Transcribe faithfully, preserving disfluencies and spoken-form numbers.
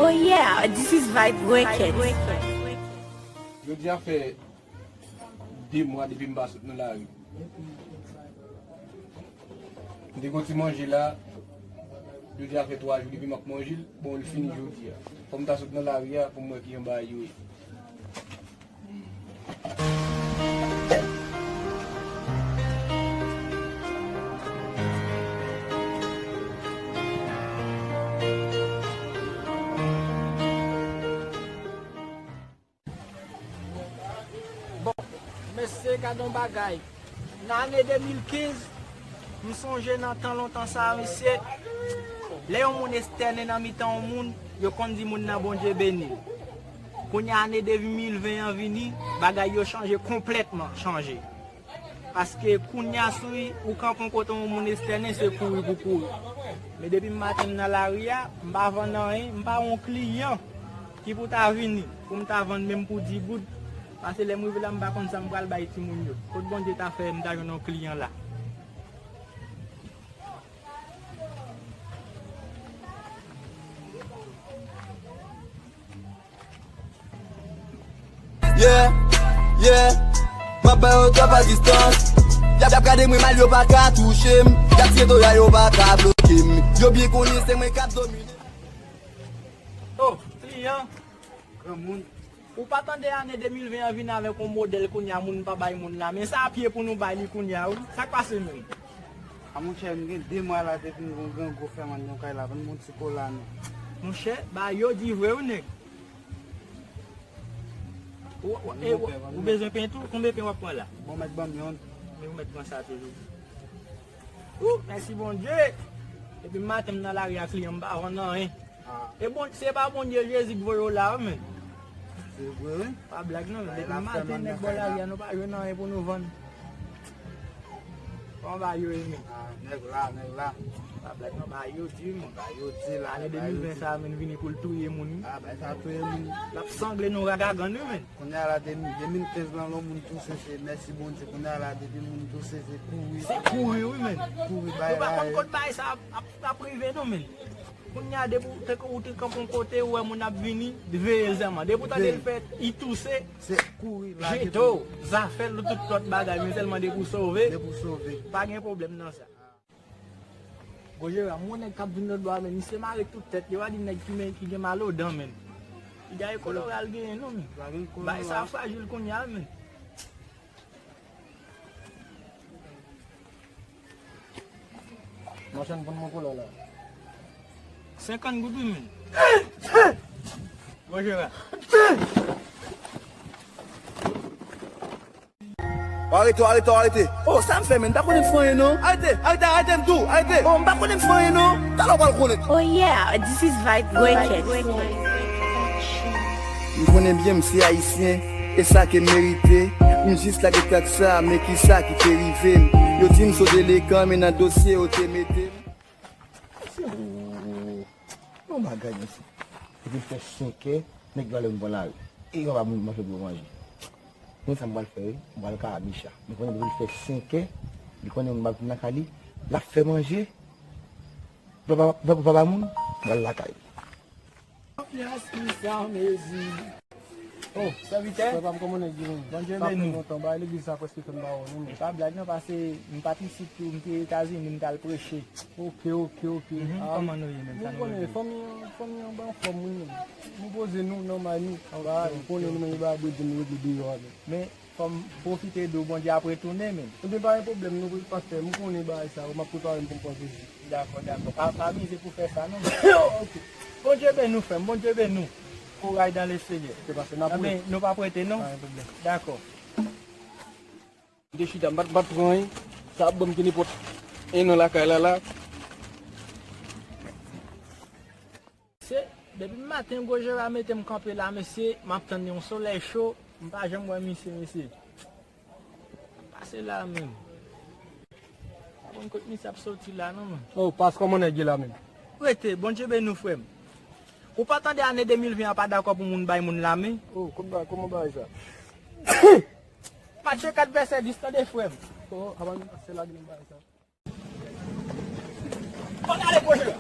Oh yeah, this is Vibe Records. Jodi a fè de mwa depi m pa sot nan lari. M te gon ti manje la, jodi a fè twa jou depi m ap manje l, bon, l fini jodi a. Fò m ta sot nan lari a pou m wè kijan bagay yo ye. Bon, mesye, gade yon bagay. Nan ane de mil kenz, m sonje nan tan lontan sa a, mesye, lè yon moun estène nan mitan yon moun, yo konn di moun nan Bondye beni l. Kounye a, ane de mil ven an vini, bagay yo chanje konplètman, chanje. Paske kounye a, si ou kanpe yon kote yon moun estène, se kouri pou kouri. Men depi maten m nan lari a, m pa vann anyen, m pa yon kliyan ki pou ta vini pou m ta vann menm pou di goud. Paske lè m rive la, m pa konn sa m pral bay timoun yo. Kot Bondye ta fè m ta jwenn yon kliyan la? Yeah, yeah. M ap ba yo twòp a distans. Y ap, y ap gade mwen mal, yo pa ka touche m. Y ap tiye dola, yo pa ka bloke m. Yo byen konnen se mwen k ap domine. Oh, kliyan. Granmoun. Ou pa tande ane de mil ven an vin avèk yon modèl kounye a, moun pa bay moun la. Men sa a pye pou nou bay li kounye a, wi. Sa k pase menm? A monchè, m gen de mwa la depi m gen yon grangou fè m anndan yon kay la, ban m yon ti kola non. Monchè, ba yo di vre wi nèg. Ou, ou, e, ou, ou bezwen pen tou? Konbyen pen w ap pran la? Bon, mèt ban m yonn. Men ou mèt pran sa toujou. Ou, mèsi Bondye. Depi maten m nan lari a, kliyan m pa vann anyen. Ah. E bon, se pa Bondye Jezi k voye w la, wi, men. Se vre, wi. Pa blag non, men depi maten nèg bò lari a, nou pa jwenn anyen pou nou vann. Kòman bagay yo ye, men? Ah, nèg la, nèg la. Pa blag non, bagay yo di, men. Bagay yo di la, ane de mil ven sa a, men, vini pou l touye moun, wi. Ah, bagay sa touye moun. L ap sangle nou ragagann, wi, men. Kounye a la, de mil, de mil kenz lan, lè moun touse, se mèsi Bondye. Kounye a la, depi moun touse, se kouri. Se kouri, wi, men. Kouri, bay la. Nou pa konn kot bagay sa ap, ap, ap rive, non, men. Kounye a, depi ou te, ou te kanpe yon kote, ou wè moun ap vini, veye l sèlman. Depi ou tande l fè, li touse, se kouri, lage jete w, zafè l, tout lòt bagay, men sèlman depi w sove, depi w sove, pa gen pwoblèm nan sa. Gwo Jera, m wè nèg k ap vin lòt bò a, men misye mare tout tèt li, w a di nèg ki, men, ki gen mal o dan, men. Li gaye kolera l genyen, non, men. Bagay sa frajil kounye a, men. Machann, vann mwen kola la. Senkant goud, wi, men. Gwo Jera. Arete, arete, arete. Oh, sa m fè, men? M pa konnen m fè anyen, non. Arete, arete, arete, m di w, arete. Oh, m pa konnen m fè anyen, non. Talè w pral konnen. Oh yeah, this is Vibe Records. M konnen byen m se ayisyen, e sa ke m merite. M jis lage trak sa, men kisa ki te rive m? Yo di m se yon delekan, men nan dosye yo te mete m. Mesye, oh, oh, oh, oh. Yon bagay, mesye. Depi l fè senkè, nèg la lè m pran lari. E yon pa moun manje pou yo manje. Men sa m pral fè, wi. M pral ka Amicha. Men konnen depi l fè senkè, li konnen m pa vin lakay li, l ap fè manje. Papa, papa, papa moun, m pral lakay li. Konfyans ki san mezi. Oh, sèvitè. Frè pa m, kòman nèg yo menm? Bondye beni w. Sa fè lontan, bagay legliz sa prèske fè m pa wè w non, men. Pa blag non, pase m pa t isit tou, m te Etazini, m t al preche. Ok, ok, ok. Mhm, ah, kòman nou ye menm? Sa nou konnen, fanmi an, fanmi an ban fòm wi menm. Nou poze nou nan may nou. Ok, ok. Ou konnen nou menm, e bagay bredin nou regle deyò avèk. Men, fò m pwofite di w Bondye ap retounen, men. Ebyen, pa gen pwoblèm, non, pastè, m konnen bagay sa yo, m ap prepare m pou m pran Jezi. Dakò, dakò. Pa, pa mize pou fè sa, non. Ok. Bondye beni w, frè m, Bondye beni w. Kouraj dans le Seigneur. Ok, pastè, n ap wè. Ebyen, nou p ap rete, non? Pa gen pwoblèm. Dakò. M te chita, m pa t, m pa t pran anyen. Sa ap ban m ki nenpòt en an lakay la, la. Se, depi maten Gwo Jera mete m kanpe la, mesye, m ap tann yon solèy cho, m pa janm wè misye, mesye. Pase la menm. Pa konn kot misye ap soti la, non, men. Oh, pas, kòman nèg ye la menm? Rete, Bondye beni w, frè m. Ou pa tande ane de mil ven an pa dakò pou moun bay moun lamen? Oh, kòman bagay, kòman bagay sa? Matye kat vèsè dis, tande, frè m. Oh, avan nou pase la, gen bagay sa. Ann ale, Gwo Jera.